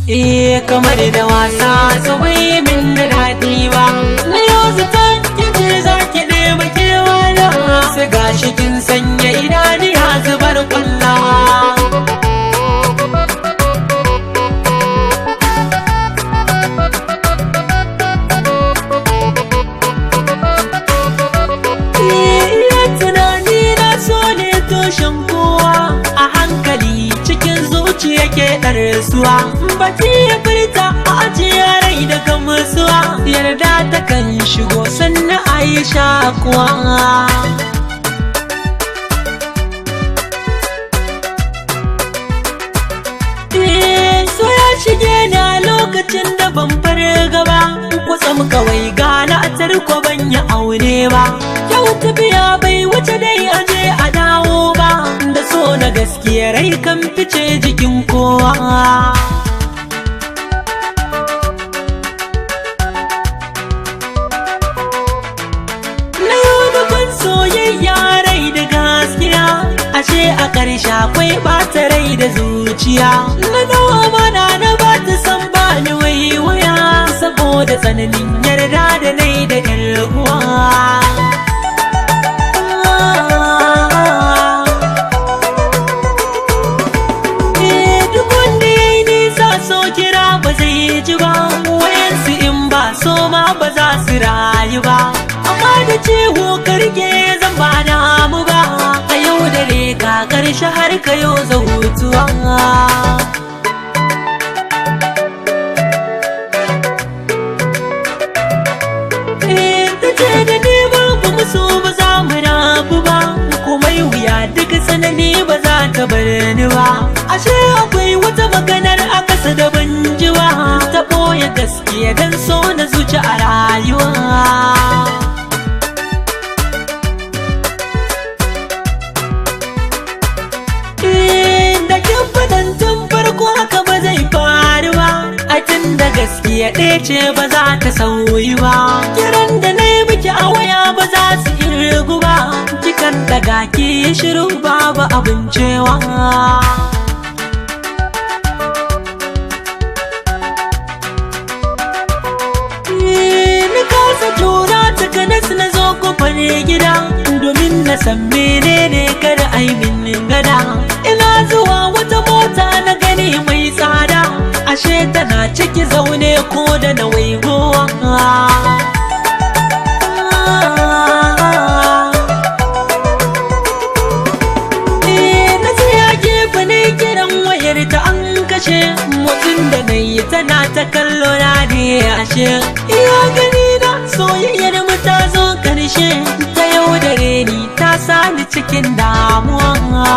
Eh, kamar da wasa su bai min da daɗi ba. Na yau zaton kice za ki ɗeba kewa na, sai gashi kin sanya idaniya zubar kwalla. Iya tunani na so ne tushen kowa, a hankali cikin zuciya ke ɗarsuwa. Baki ya furta a ajiye rai daga musuwa, yarda ta kan shigo sannan a yi shakuwa. So ya shige na lokacin da ban farga ba, kwatsam kawai gana a tarko ban yi aure ba. Yau tafiya bai wuce dai aje a dawo ba, da so na gaskiya rai kan fice jikin kowa. Na yau da kun soyayya rai da gaskiya, ashe a ƙarshe akwai ɓata rai da zuciya. Na dau amana na ba ta san ba ni waiwaya, saboda tsananin yarda da nai da ƴar uwa. Eh, duk wanda ya yi nisa so kira ba zai ji ba, wayansu in ba so ma ba za su rayu ba. Amma da ciwo karge zan ba damu ba, a yau dare ka karshe har ka yau zautuwa. Eh, ta ce da ni babu musu ba za mu rabu ba, komai wuya duk tsanani ba za ta bar ni ba. Ashe akwai wata maganar a kasa da ban ji ba, ta ɓoye gaskiya dan so na zuci a rayuwa. Da kin faɗan tun farko haka ba zai faru ba, a tun da gaskiya ɗaya ce ba za ta sauyi ba. Kiran da na yi miki a waya ba za su irgu ba, kikan daga ki yi shiru babu abin cewa. Ni kasa jura takanas na zo kofar gida, domin na san menene kada ai min gada. Ina zuwa wata mota na gani mai tsada, ashe tana ciki zaune ko da na waigowa. Eh, na tsaya gefe na kiran wayar ta an kashe, motsin da na yi tana ta kallo na ne ashe. Iya gani na soyayyar mu ta zo karshe, ta yaudare ni ta sani cikin damuwa.